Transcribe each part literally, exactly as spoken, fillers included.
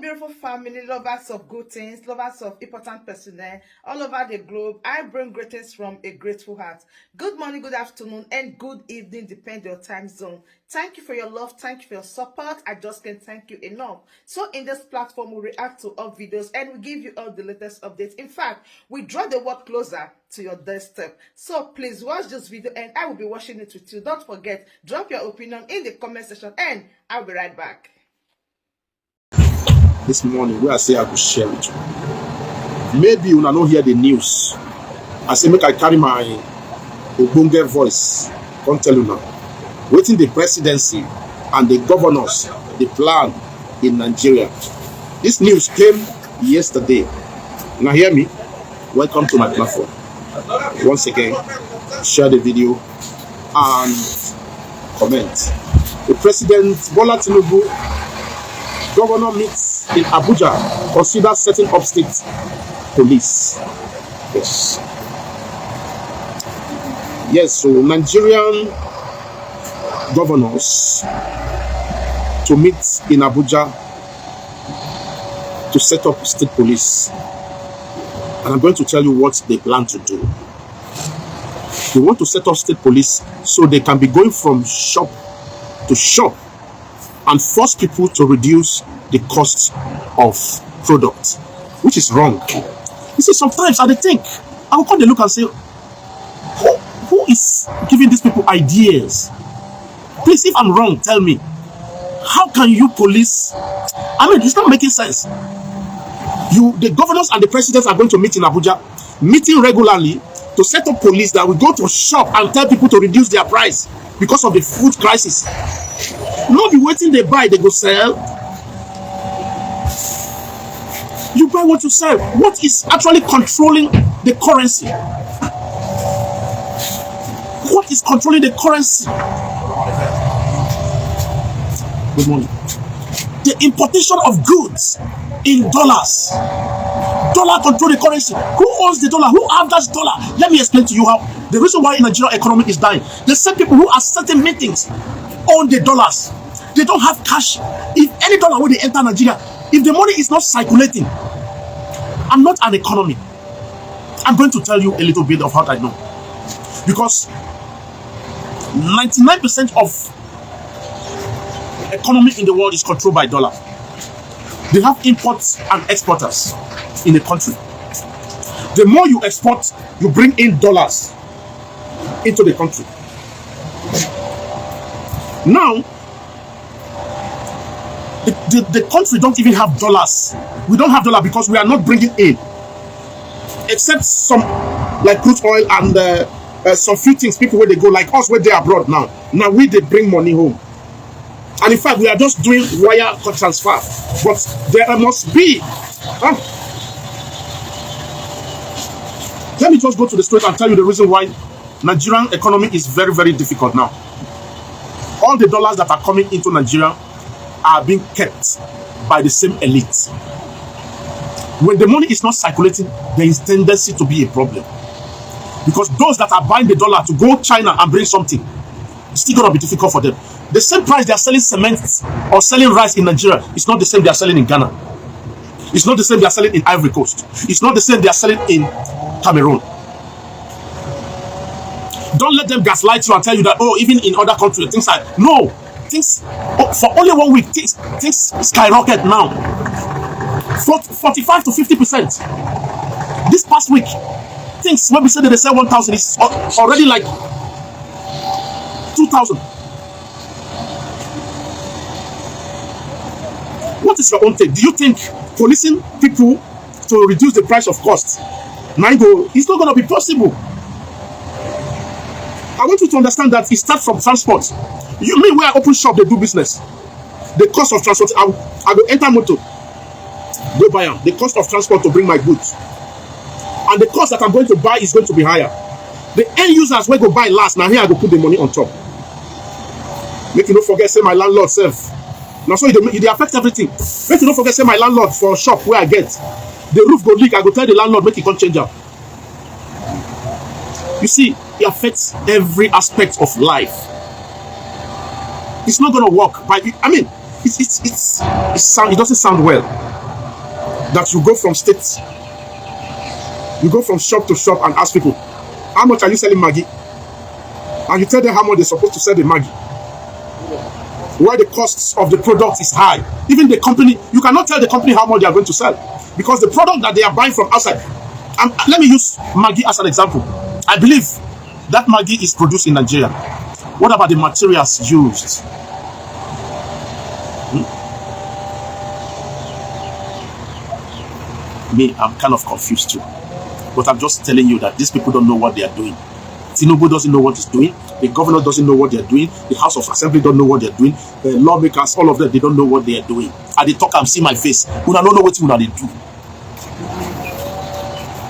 Beautiful family, lovers of good things, lovers of important personnel all over the globe, I bring greetings from a grateful heart. Good morning, good afternoon, and good evening, depend your time zone. Thank you for your love, thank you for your support. I just can't thank you enough. So in this platform, we react to all videos and we give you all the latest updates. In fact, we draw the world closer to your doorstep. So please watch this video and I will be watching it with you. Don't forget, drop your opinion in the comment section and I'll be right back. This morning wey I say I go share with you. Maybe una no hear the news. I say make I carry my ogbonge voice come tell una wetin the presidency and the governors dey plan in Nigeria. This news came yesterday. Una hear me? Welcome to my platform. Once again, share the video and comment. The President Bola Tinubu, governor meets in Abuja, consider setting up state police. Yes. Yes, so Nigerian governors to meet in Abuja to set up state police. And I'm going to tell you what they plan to do. They want to set up state police so they can be going from shop to shop and force people to reduce the cost of product, which is wrong. You see, sometimes I dey think, I will come dey look and say, who, who is giving these people ideas? Please, if I'm wrong, tell me. How can you police? I mean, it's not making sense. You, the governors and the presidents are going to meet in Abuja, meeting regularly to set up police that will go to shop and tell people to reduce their price because of the food crisis. No be wetin they buy, they go sell. You buy what you sell. What is actually controlling the currency? What is controlling the currency? Good morning. The importation of goods in dollars. Dollar control the currency. Who owns the dollar? Who have that dollar? Let me explain to you how. The reason why Nigerian economy is dying. The same people who are setting meetings own the dollars. They don't have cash. If any dollar wey dey enter Nigeria, if the money is not circulating, I'm not an economy. I'm going to tell you a little bit of what I know. Because ninety-nine percent of economy in the world is controlled by dollar. They have imports and exporters in the country. The more you export, you bring in dollars into the country. Now, the, the, the country don't even have dollars. We don't have dollar because we are not bringing in, except some, like, crude oil and uh, uh, some few things. People where they go, like us, where they abroad now. Now we they bring money home, and in fact, we are just doing wire transfer. But there must be. Huh? Let me just go to the straight and tell you the reason why Nigerian economy is very, very difficult now. All the dollars that are coming into Nigeria are being kept by the same elite. When the money is not circulating, there is tendency to be a problem. Because those that are buying the dollar to go China and bring something, it's still gonna be difficult for them. The same price they are selling cement or selling rice in Nigeria is not the same they are selling in Ghana. It's not the same they are selling in Ivory Coast. It's not the same they are selling in Cameroon. Don't let them gaslight you and tell you that, oh, even in other countries, things are, no. Things, oh, for only one week, things, things skyrocket now. Fort-, forty-five to fifty percent. This past week, things when we say that they sell one thousand, it's al-, already like two thousand. What is your own take? Do you think policing people to reduce the price of cost? Now you go, it's not gonna be possible. I want you to understand that it starts from transport. You mean where I open shop, they do business. The cost of transport, I, I go enter motor, go buy am. The cost of transport to bring my goods, and the cost that I'm going to buy is going to be higher. The end users wey go buy last, na here I go put the money on top. Make you no forget say my landlord sef. Na so e dey, e dey affect everything. Make you no forget say my landlord for shop wey I get, the roof go leak, I go tell the landlord make e come change am. You see, it affects every aspect of life. It's not gonna work. But I mean, it's it's it's it sound it doesn't sound well. that you go from state, you go from shop to shop and ask people, "How much are you selling Maggi?" And you tell them how much they're supposed to sell the Maggi. Why the costs of the product is high. Even the company, you cannot tell the company how much they are going to sell because the product that they are buying from outside. Um, let me use Maggi as an example. I believe that Maggi is produced in Nigeria. What about the materials used? Hmm? Me, I'm kind of confused too. But I'm just telling you that these people don't know what they are doing. Tinubu doesn't know what he's doing. The governor doesn't know what they're doing. The House of Assembly don't know what they're doing. The lawmakers, all of them, they don't know what they are doing. I dey talk, I'm see my face. Una no know wetin una dey do.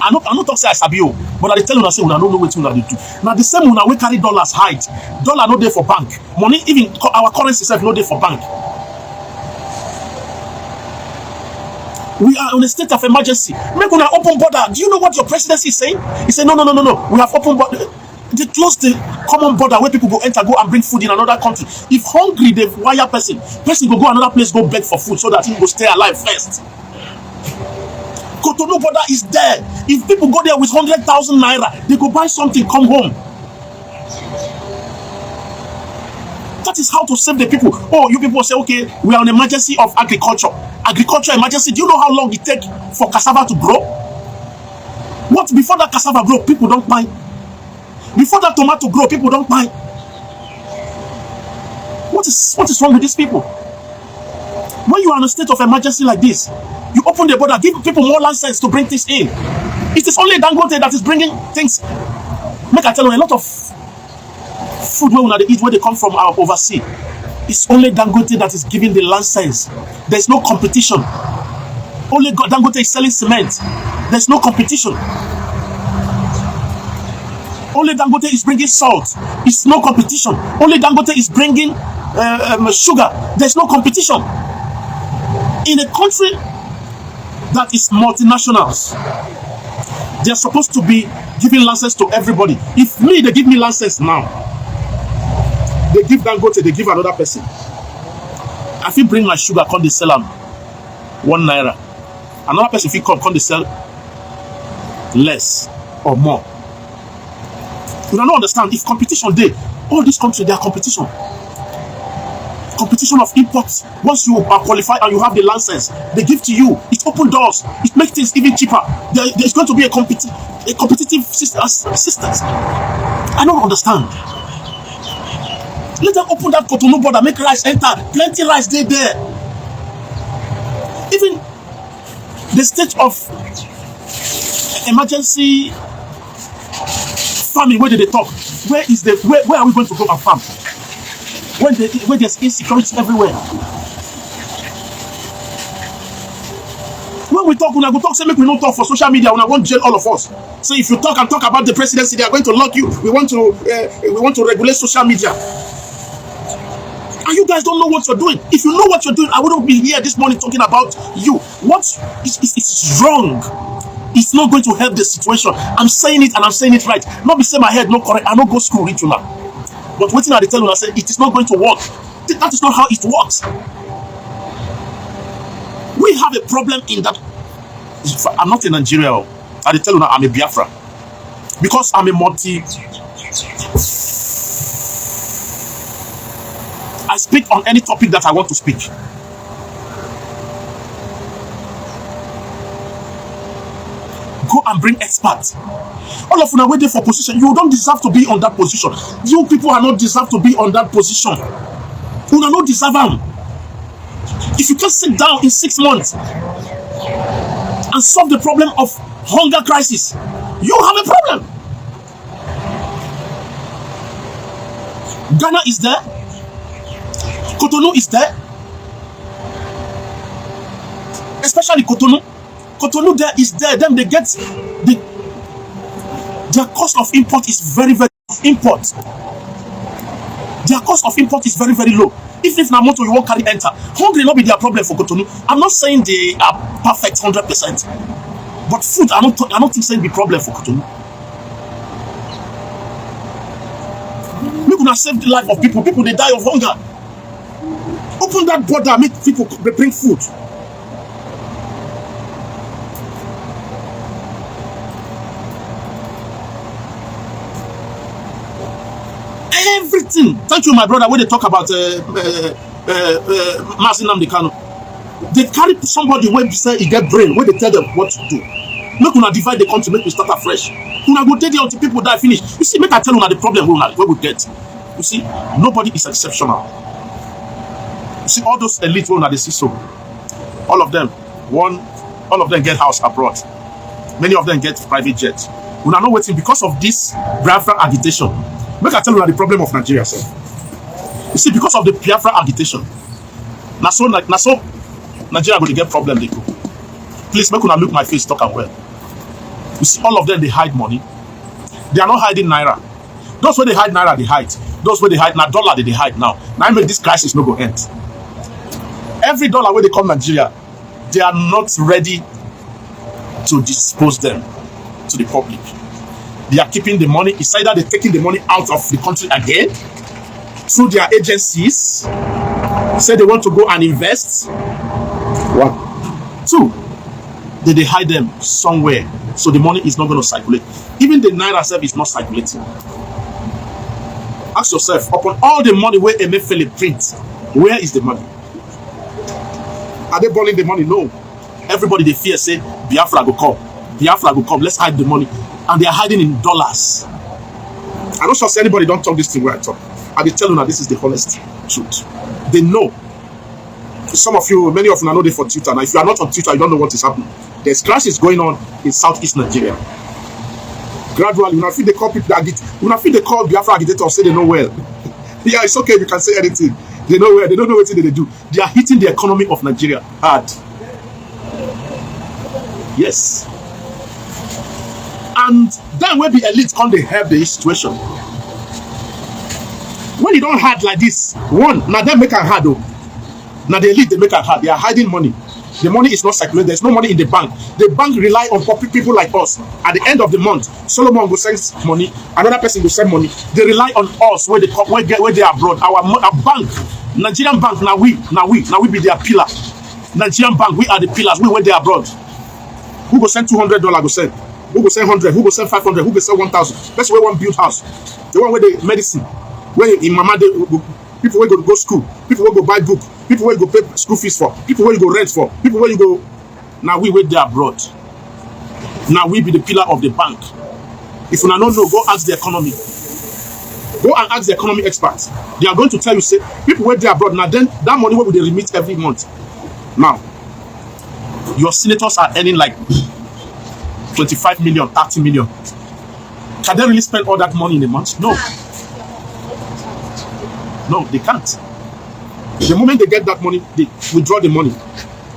I no, I no talk say I sabi o, but I dey tell una say una no know wetin una dey do. Na the same una wey carry dollars hide. Dollar no dey for bank. Money, even co-, our currency sef no dey for bank. We are on a state of emergency. Make una open border. Do you know what your presidency is saying? He say, "No, no, no, no, no. We have open border." They close the common border where people go enter, go and bring food in another country. If hungry dey wire person, person go go another place, go beg for food so that he go stay alive first. Cotonou border is there. If people go there with hundred thousand naira, they go buy something, come home. That is how to save the people. Oh, you people say, "Okay, we are on emergency of agriculture." Agriculture emergency. Do you know how long it take for cassava to grow? What, before that cassava grow, people don kpai? Before that tomato grow, people don kpai? What is, what is wrong with these people? When you are in a state of emergency like this, you open the border, give people more license to bring things in. It is only Dangote that is bringing things. Make I tell you, a lot of food wey una dey eat, wey dey come from our overseas, it's only Dangote that is giving the license. There's no competition. Only Go-, Dangote is selling cement. There's no competition. Only Dangote is bringing salt. It's no competition. Only Dangote is bringing uh, um, sugar. There's no competition. In a country that is multinationals, they are supposed to be giving license to everybody. If me, they give me license now, they give Dangote, they give another person. I fit bring my sugar, come dey sell am one naira. Another person fit come, come dey sell less or more. Una no understand. If competition dey, all this country, they are competition. Competition of imports. Once you are qualified and you have the license, they give to you. It open doors. It makes things even cheaper. There, there's going to be a competi-, a competitive sys-, uh, system. I don't understand. Let them open that Cotonou border, make rice enter. Plenty rice dey there. Even the state of emergency farming wey dem dey talk, where is the, where, where are we going to go and farm when the, when there's insecurity everywhere? When we talk, una go talk say make we no talk for social media, una wan jail all of us. So if you talk and talk about the presidency, they are going to lock you. We want to, uh, we want to regulate social media. And you guys don't know what you're doing. If you know what you're doing, I wouldn't be here this morning talking about you. What is, is, is wrong? It's not going to help the situation. I'm saying it and I'm saying it right. Not be say my head no correct. I no go school reach una. But wetin I dey tell una say it is not going to work. Th-, that is not how it works. We have a problem in that. I'm not in Nigeria o. I dey tell una, I'm a Biafra. Because I'm a multi, I speak on any topic that I want to speak. Go and bring experts. All of una wey dey for position, you don't deserve to be on that position. You people are not deserve to be on that position. Una no deserve am. If you can't sit down in six months and solve the problem of hunger crisis, you have a problem. Ghana is there. Cotonou is there. Especially Cotonou. Cotonou there is there. Then they get the, their cost of import is very, very import. Their cost of import is very, very low. Even if na motor you wan carry enter, hungry no be their problem for Cotonou. I'm not saying they are perfect hundred percent, but food, I don't, I don't think say be problem for Cotonou. Make una save the life of people. People dey die of hunger. Open that border, make people dey bring food. Thing. Thank you, my brother. When they talk about uh, uh, uh, uh, Mazi Nnamdi Kanu, they carry somebody when say he get brain, when they tell them what to do. Make una divide the country, make we start afresh. Una go dey there until people die finish. You see, make I tell una the problem we una wey we get. You see, nobody is exceptional. You see, all those elite wey una dey see so, all of them, one, all of them get house abroad. Many of them get private jet. Una know wetin, because of this Biafra agitation. Make I tell una the problem of Nigeria sef. You see, because of the Biafra agitation, na so na, na so Nigeria go dey get problem dey go. Please make una look my face, talk am well. You see, all of them dey hide money. They are not hiding naira. Those wey dey hide naira dey hide. Those wey dey hide na dollar they dey hide now. Na im make this crisis no go end. Every dollar wey dey come Nigeria, they are not ready to dispose them to the public. They are keeping the money. It's either they're taking the money out of the country again through their agencies, say they want to go and invest. One. Two, they, they hide them somewhere, so the money is not going to circulate. Even the naira itself is not circulating. Ask yourself, upon all the money where Emefiele print, where is the money? Are they burning the money? No. Everybody they fear say Biafra go come. Biafra go come. Let's hide the money. And they are hiding in dollars. I don't sure say anybody don't talk this thing where I talk. I dey tell you now, this is the honest truth. They know. Some of you, many of you know they for Twitter. Now, if you are not on Twitter, you don't know what is happening. There's crisis going on in southeast Nigeria. Gradually, una fit dey call people that get, una fit dey call Biafra agitators say they know well. Yeah, it's okay. You can say anything. They know well. They don't know what they do. They are hitting the economy of Nigeria hard. Yes. And then wey be elite come dey help the situation. When e don hard like this, one, na dem make am hard o. Na the elite dey make am hard. They are hiding money. The money is not circulating. There's no money in the bank. The bank rely on poor people like us. At the end of the month, Solomon go send money, another person go send money. They rely on us wey dey come, wey get, wey dey abroad. Our mo-, our bank, Nigerian bank, na we, na we, na we be their pillar. Nigerian bank, we are the pillars. We wey dey abroad. Who go send two hundred dollar go send? Who go send hundred? Who go send five hundred? Who go send one thousand? Person wey wan build house, the one wey dey medicine, wey im mama dey, people wey go go school, people wey go buy book, people wey go pay school fees for, people wey you go rent for, people wey you go, na we wey dey abroad. Na we be the pillar of the bank. If una no know, go ask the economy. Go and ask the economy experts. They are going to tell you say people wey dey abroad, na then that money wey we dey remit every month. Now, your senators are earning like twenty-five million, thirty million. Can they really spend all that money in a month? No. No, they can't. The moment they get that money, they withdraw the money,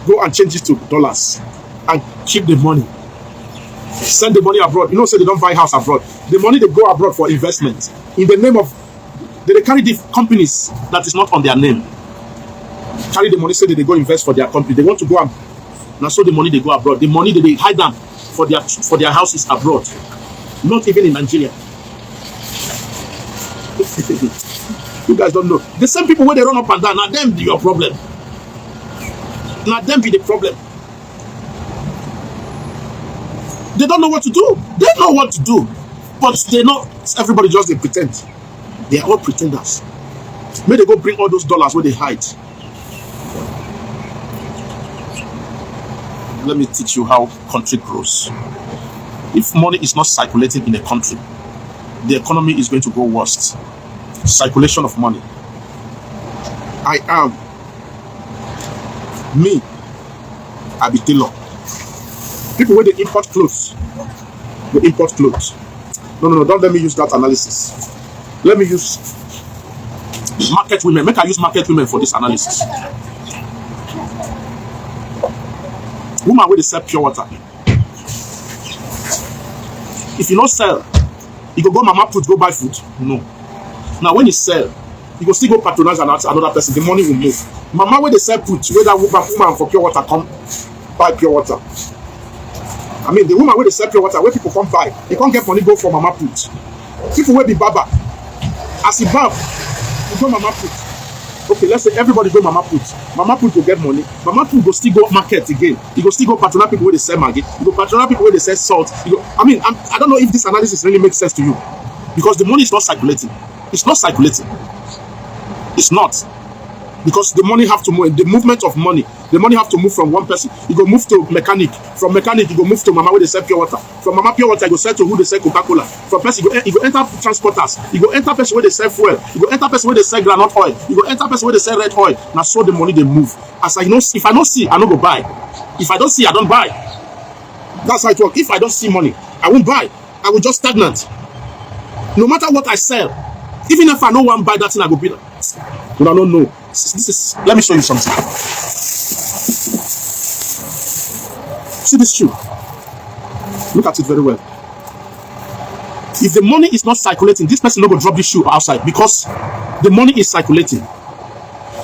go and change it to dollars, and keep the money. Send the money abroad. You know, say they don't buy house abroad. The money they go abroad for investment in the name of, they, they carry the companies that is not on their name. Carry the money, say that they go invest for their company. They want to go and, now so the money they go abroad. The money that they hide them for their, for their houses abroad, not even in Nigeria. You guys don't know. The same people where they run up and down, now them be your problem. Now them be the problem. They don't know what to do. They know what to do, but they know everybody just they pretend. They are all pretenders. May they go bring all those dollars where they hide. Let me teach you how country grows. If money is not circulating in a country, the economy is going to go worst. Circulation of money. I am me. I be tailor. People where they import clothes, they import clothes. No, no, no, don't let me use that analysis. Let me use market women. Make I use market women for this analysis. Woman where they sell pure water. If you no sell, you go go mama put, go buy food. No. Now when you sell, you go still go patronize another, another person. The money will move. Mama where they sell put, where that woman, woman for pure water come buy pure water. I mean, the woman where they sell pure water, where people come buy, they can't get money go for mama put. People will be baba. As he bab, you go mama put. Okay, let's say everybody go mama put. Mama put go get money. Mama put go still go market again. You go still go patronize people where they sell Maggi. You go patronize people where they sell salt. You go, I mean, I'm, I don't know if this analysis really makes sense to you, because the money is not circulating. It's not circulating. It's not. Because the money have to move, the movement of money, the money have to move from one person. E go move to mechanic. From mechanic, e go move to mama wey dey sell pure water. From mama pure water, e go sell to who dey sell Coca-Cola. From person, e go, e go enter transporters. E go enter person wey dey sell fuel. E go enter person wey dey sell groundnut oil. E go enter person wey dey sell red oil. Na so the money dey move. As I know, if I no see, I no go buy. If I don see, I don buy. That's how it work. If I don see money, I won't buy. I will just stagnant. No matter what I sell, even if I no wan buy that thing, I go be like, una no know. This is, let me show you something. See this shoe. Look at it very well. If the money is not circulating, this person no go drop this shoe outside because the money is circulating.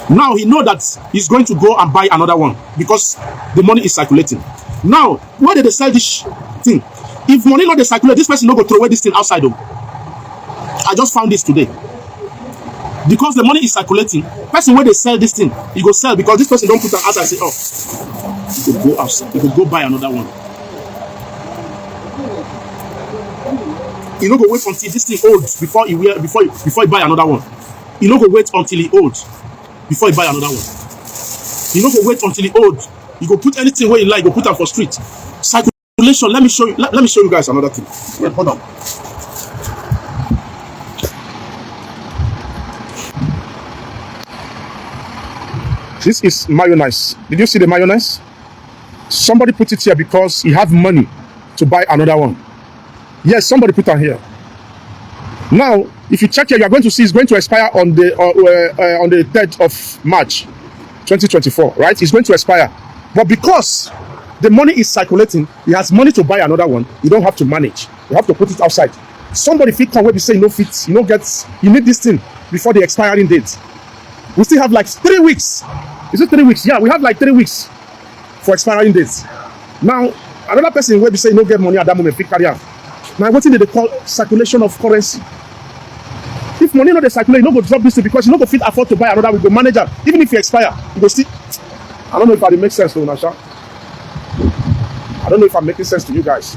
Now he know that he's going to go and buy another one because the money is circulating. Now, where did they sell this sh- thing? If money not dey circulate, this person no go throw away this thing outside though. I just found this today. Because the money is circulating, person wey dey sell this thing, e go sell because this person don put am outside say, oh, e go go outside, e go go buy another one. E no go wait until this thing old before e wear, before e, before e buy another one. E no go wait until e old before e buy another one. E no go wait until e old. E go put anything wey e like, go put am for street. Circulation. Let me show you. Let, let me show you guys another thing. Wait, hold on. This is mayonnaise. Did you see the mayonnaise? Somebody put it here because he have money to buy another one. Yes, somebody put am here. Now, if you check here, you are going to see it's going to expire on the uh, uh, uh, on the third of March, twenty twenty-four, right? It's going to expire. But because the money is circulating, he has money to buy another one. You don't have to manage. You have to put it outside. Somebody fit come wey be say you no fit, you no get, you need this thing before the expiring date. We still have like three weeks. Is it three weeks? Yeah, we have like three weeks for expiring date. Now, another person wey be say no get money at that moment fit carry am. Na wetin dem dey call circulation of currency. If money no dey circulate, you no go drop this thing because you no go fit afford to buy another. We go manage am. Even if you expire, you go still. I don't know if I dey make sense to una, sha. I don't know if I'm making sense to you guys.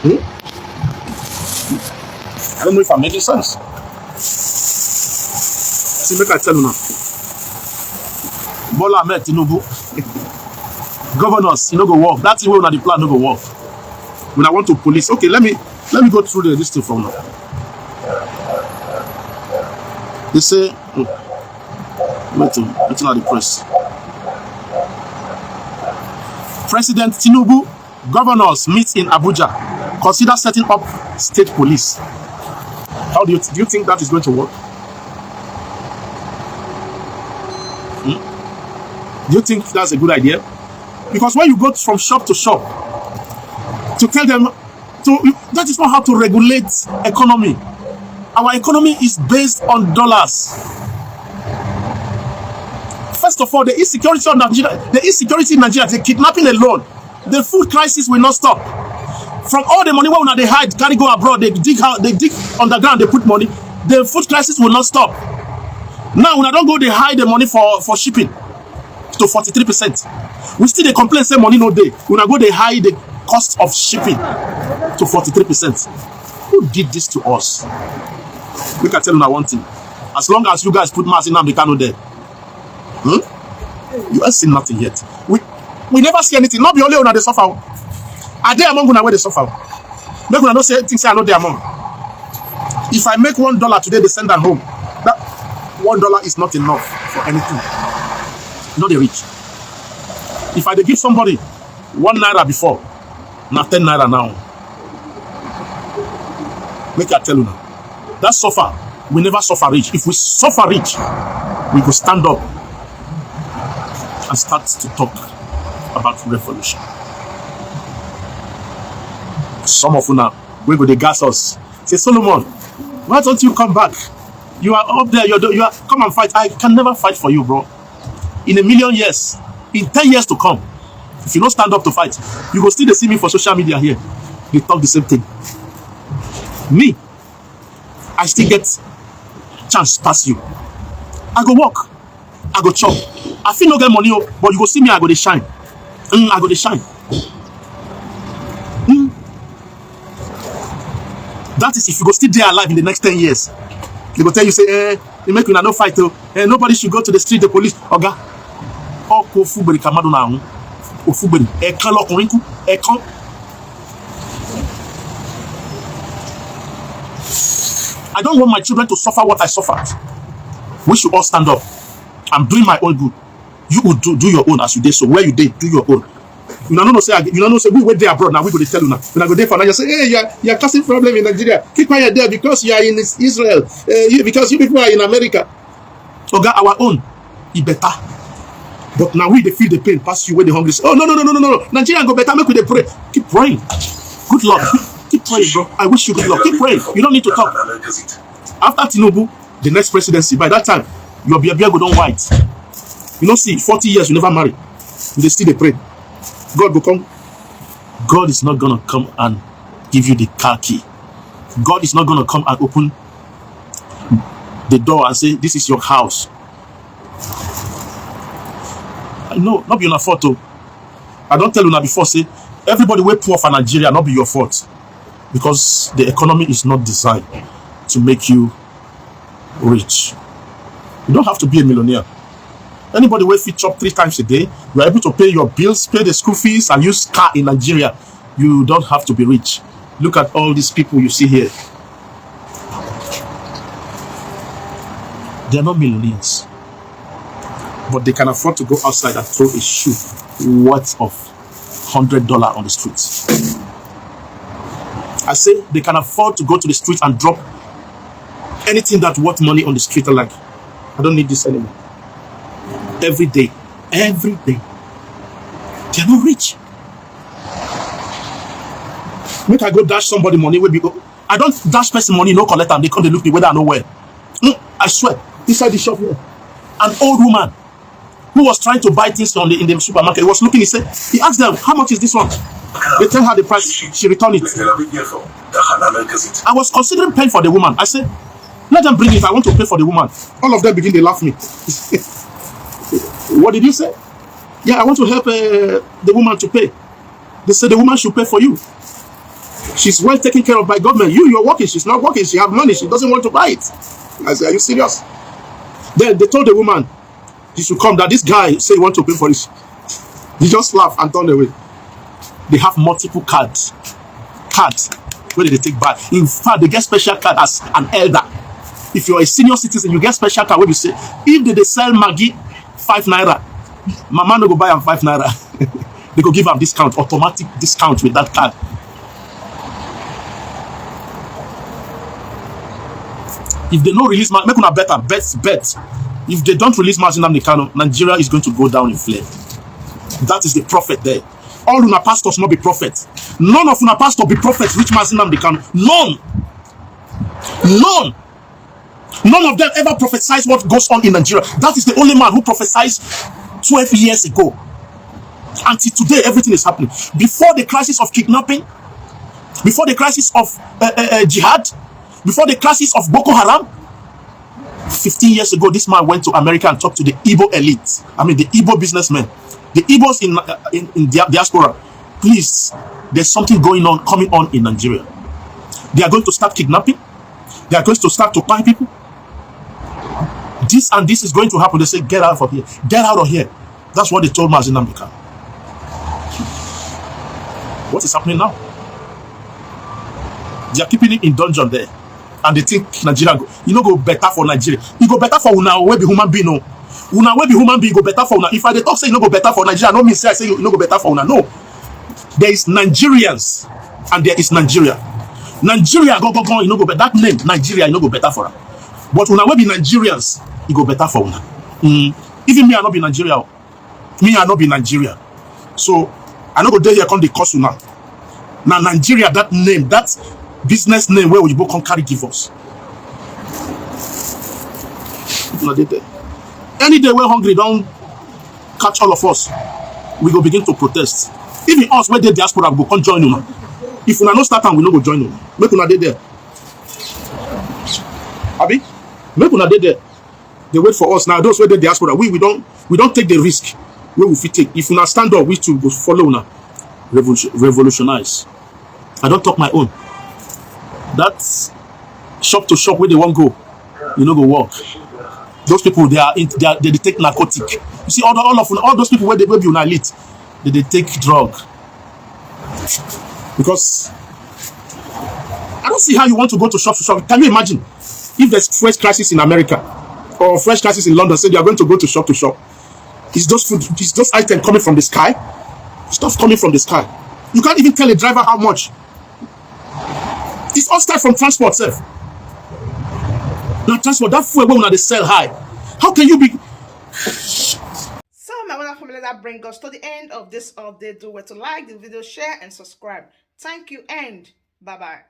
Hmm? I don't know if I'm making sense. See, make I tell una. Bola Ahmed Tinubu, governors, e no go work. That thing wey una dey plan no go work. Una want to police. Okay, let me, let me go through the, this thing for una. They say, hmm, wait, oh, wetin I dey press? President Tinubu, governors meet in Abuja, consider setting up state police. How do you, do you think that is going to work? Hmm? Do you think that's a good idea? Because when you go from shop to shop to tell them to, that is not how to regulate economy. Our economy is based on dollars. First of all, the insecurity of Nigeria, the insecurity in Nigeria, the kidnapping alone, the food crisis will not stop. From all the money wey una dey hide, carry go abroad, they dig out, they dig underground, they put money. The food crisis will not stop. Now, una don go dey hide the money for, for shipping to forty-three percent. We still dey complain say money no dey. Una go dey hide the cost of shipping to forty-three percent. Who did this to us? Make I tell una one thing. As long as you guys put mouth in Nnamdi Kanu there, hmm? You ain't seen nothing yet. We, we never see anything. Not be only una dey suffer. I dey among una wey dey suffer. Make una no say, think say I no dey among. If I make one dollar today, they send am home. That one dollar is not enough for anything. No dey reach. If I dey give somebody one naira before, na ten naira now. Make I tell una. That suffer, we never suffer reach. If we suffer reach, we go stand up and start to talk about revolution. Some of una wey go dey gas us say, Solomon, why don't you come back? You are up there, you're, you are, come and fight. I can never fight for you, bro. In a million years, in ten years to come, if you no stand up to fight, you go still dey see me for social media here dey talk the same thing. Me, I still get chance pass you. I go work, I go chop. I fit no get money o, but you go see me, I go dey shine. Mm, I go dey shine. Mm. That is if you go still dey alive in the next ten years. They go tell you say, eh, they make una no fight o. Eh, nobody should go to the street, the police. Oga, ọkụ ofu ugboro ka mmadụ na-anwụ. Ofu ugboro. Ẹ̀kan lọkùnrin kú. Ẹ̀kan. I don't want my children to suffer what I suffered. We should all stand up. I'm doing my own good. You will do, do your own as you dey. So where you dey, do your own. You no know say, you no know say we wey dey abroad now, we go dey tell una. Una go dey for Nigeria say, hey, you are, you are causing problem in Nigeria. Keep quiet there because you are in Is- Israel. Uh, you, because you people are in America. Oga, our own, e better. But now we dey feel the pain pass you wey dey hungry. Say, oh, no, no, no, no, no, no. Nigeria go better, make we dey pray. Keep praying. Good luck. Keep praying, bro. I wish you good luck. Keep praying. You don't need to talk. After Tinubu, the next presidency, by that time, your beer beer go don white. You know, see, forty years, you never marry. You dey still dey pray. God go come. God is not gonna come and give you the car key. God is not gonna come and open the door and say, this is your house. No, not be una fault o. I don tell una before say everybody wey poor for Nigeria, not be your fault, because the economy is not designed to make you rich. You don't have to be a millionaire. Anybody wey fit chop three times a day, you are able to pay your bills, pay the school fees, and use car in Nigeria. You don't have to be rich. Look at all these people you see here. They are not millionaires, but they can afford to go outside and throw a shoe worth of hundred dollar on the streets. I say they can afford to go to the street and drop anything that worth money on the street. Like, I don't need this anymore. Every day, every day, they are not rich. Make I go dash somebody money wey be, I don dash person money, no collect am, they come dey look me whether I no well. Mm, I swear, inside the shop here, an old woman who was trying to buy things from the, in the supermarket, he was looking, he said, he asked them, how much is this one? They tell her the price, she returned it. I was considering paying for the woman. I said, let them bring it, I want to pay for the woman. All of them begin to laugh me. What did you say? Yeah, I want to help uh, the woman to pay. They said the woman should pay for you. She's well taken care of by government. You, you're working. She's not working. She have money. She doesn't want to buy it. I said, are you serious? Then they told the woman she should come. That this guy say he want to pay for it. He just laugh and turn away. They have multiple cards. Cards where they take back. In fact, they get special card as an elder. If you're a senior citizen, you get special card where you say, if they, they sell Maggi five naira, mama no go buy am five naira. They go give am discount, automatic discount with that card. If they no release, make una bet am, bet, bet. If they don't release Mazi Nnamdi Kanu, Nigeria is going to go down in flame. That is the prophet there. All una pastors not be prophet. None of una pastor be prophet. Which Mazi Nnamdi Kanu? None. None. None of them ever prophesies what goes on in Nigeria. That is the only man who prophesies twelve years ago. Until today, everything is happening. Before the crisis of kidnapping, before the crisis of uh, uh, uh, jihad, before the crisis of Boko Haram, fifteen years ago, this man went to America and talked to the Igbo elite. I mean, the Igbo businessmen, the Igbos in, uh, in, in dia- diaspora. Please, there's something going on, coming on in Nigeria. They are going to start kidnapping. They are going to start to kpai people. This and this is going to happen. They say, get out of here. Get out of here. That's what they told Mazi Nnamdi Kanu. What is happening now? They are keeping him in dungeon there. And they think Nigeria go, you know, go better for Nigeria. You go better for una wey be human being. No, una wey be human being go better for una. If I dey talk say you no go better for Nigeria, no mean say I say you no go better for una. No, there is Nigerians and there is Nigeria. Nigeria go go go, you no go better. That name Nigeria, you no go better for am. But una wey be Nigerians, e go better for una. Mm. Even me, I no be Nigeria. Me, I no be Nigeria. So I no go dey here come dey curse una. Na Nigeria, that name, that business name wey oyibo come carry give us. Una dey there. Any day wey hungry don catch all of us, we go begin to protest. Even us wey dey diaspora, we go come join una. If una no start am, we no go join una. Make una dey there. Abi? Make una dey there. They wait for us now. Those wey dey diaspora, we we don we don take the risk wey we fit take. If una stand up, we too go follow una. Revolution, revolutionize. I don talk my own. That shop to shop wey they wan go, e no go work. Those people, they are in, they, are, they dey take narcotic. You see, all, the, all of all those people wey dey wey be una elite, they dey take drug. Because I don't see how you want to go to shop to shop. Can you imagine if there's fresh crisis in America or fresh crisis in London? Say they are going to go to shop to shop. It's just food. It's just item coming from the sky. Stuff coming from the sky. You can't even tell a driver how much. It's all start from transport sef. Na transport, that fuel wey una dey sell high. How can you be? So my wonderful family, that brings us to the end of this update. Do well to like the video, share and subscribe. Thank you and bye bye.